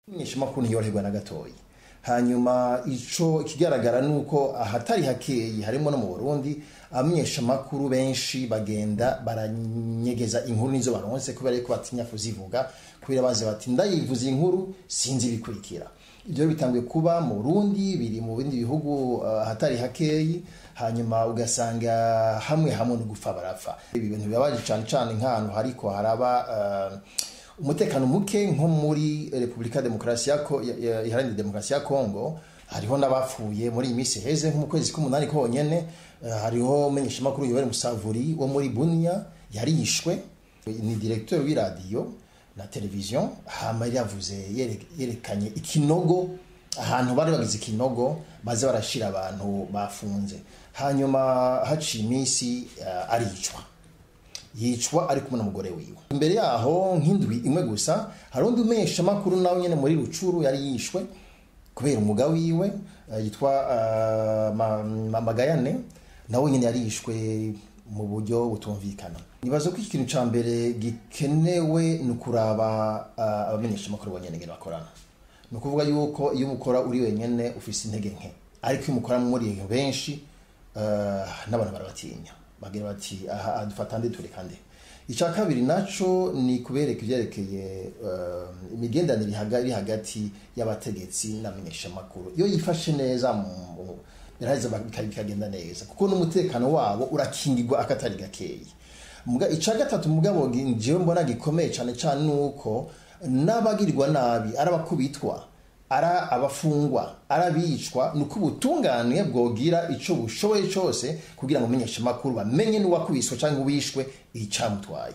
Umumenyeshamakuru ntiyoroherwa na gatoyi. Hanyuma ico ikigaragara nuko ahatari hakeyi, harimo no mu Burundi, abamenyeshamakuru benshi bagenda baranyegeza inkuru nizo baronse kubera yuko batinya kuzivuga, kubera bazi bati ndayivuze inkuru sinzi ibikurikira. Ibyo bitanguye kuba mu Burundi, biri mu bindi bihugu ahatari hakeyi. Hanyuma ugasanga hamwe hamwe no gupfa barapfa. Ibi bintu bibabaje cane cane nk'ahantu hariko haraba umutekano muke, nko muri Repubulika Demokarasi ya Iharanira Demokarasi ya Kongo. Hariho n'abapfuye muri iyi minsi iheze, nko mu kwezi k'umunani konyene. Hariho umumenyeshamakuru Yoweri Musavuri wo muri Bunia yarishwe, ni directeur w'iradiyo na televiziyo. Hama yari yavuze, yerekanye ikinogo, ahantu bari bagize ikinogo baze barashira abantu bafunze. Hanyuma haciye iminsi aricwa, yicwa ari kumwe n'umugore wiwe. Imbere yaho nk'indwi imwe gusa, hari undi umumenyeshamakuru nawe nyene muri Rucuru yari yishwe kubera umwuga wiwe, yitwa Magayane, nawe nyene yarishwe mu buryo butumvikana. Nibaza ko ikintu ca mbere gikenewe ni ukuraba abamenyeshamakuru bonyene ingene bakorana. Ni ukuvuga yuko iyo umukora uri wenyene ufise intege nke, ariko iyo umukora muri benshi, n'abantu barabatinya, bagira bati aha dufata nde, tureka nde? Icya kabiri naco ni kubereka ivyerekeye imigenderanire iri hagati y'abategetsi n'abamenyeshamakuru. Iyo yifashe neza biraheza bikagenda neza, kuko n'umutekano wabo urakingirwa akatari gakeyi. Ica gatatu mugabo jewe mbona gikomeye cane cane nuko n'abagirirwa nabi, ari abakubitwa, ari abafungwa, ari abicwa, nuko ubutungane bwogira ico bushoboye cose kugira ngo umenyeshe amakuru bamenye n'uwakubiswe canke uwishwe icamutwaye.